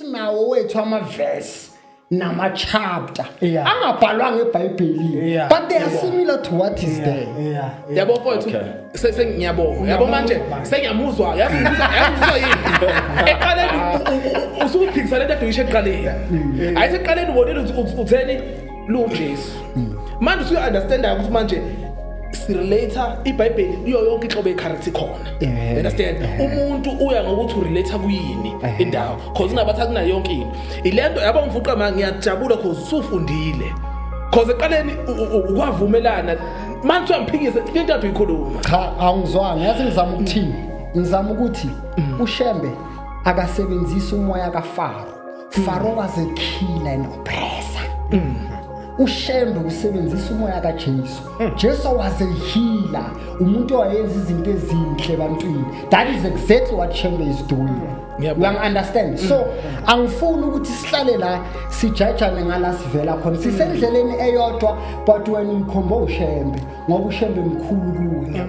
Sesinawo wethu ama-verse nama-chapter angabhalwanga eBhayibhelini, but they are similar to what is there. Yabo mfowethu, sengiyabonga, yabo manje sengiyamuzwa. Yazi ngizwa, yazi ngizwa yini? Eqaleni usukuphikisa lento ade uyisho ekuqaleni. Ayithi ekuqaleni ubonile ukuthi utheni lo Jesu. Manje usuya-understanda ukuthi manje sirelate iBhayibheli kuyo yonke inhlobo ye-character ikhona. You understand? Umuntu uya ngokuthi urelate kuyini indawo, cause unabathi akunayo yonke into ilento. Yabo mfuqa, ma ngiyajabula cause usufundile, cause ekuqaleni ukwavumelana, manje uyamphikisa into ade uyikhuluma. Cha, awungizwanga. Yazi ngizama ukuthini? Ngizama ukuthi uShembe akasebenzisi umoya kaFaro. Faro was a killer and oppressor. UShembe usebenzisa umoya kaJesu. Jesu was a healer, umuntu owayenza izinto ezinhle ebantwini. That is exactly what Shembe is doing. Ngiyabona. You understand? So angifuni ukuthi sihlale la sijajane ngala sivela khona. Sisendleleni eyodwa, but wena umkhombo uShembe ngoba uShembe mkhulu kuwe.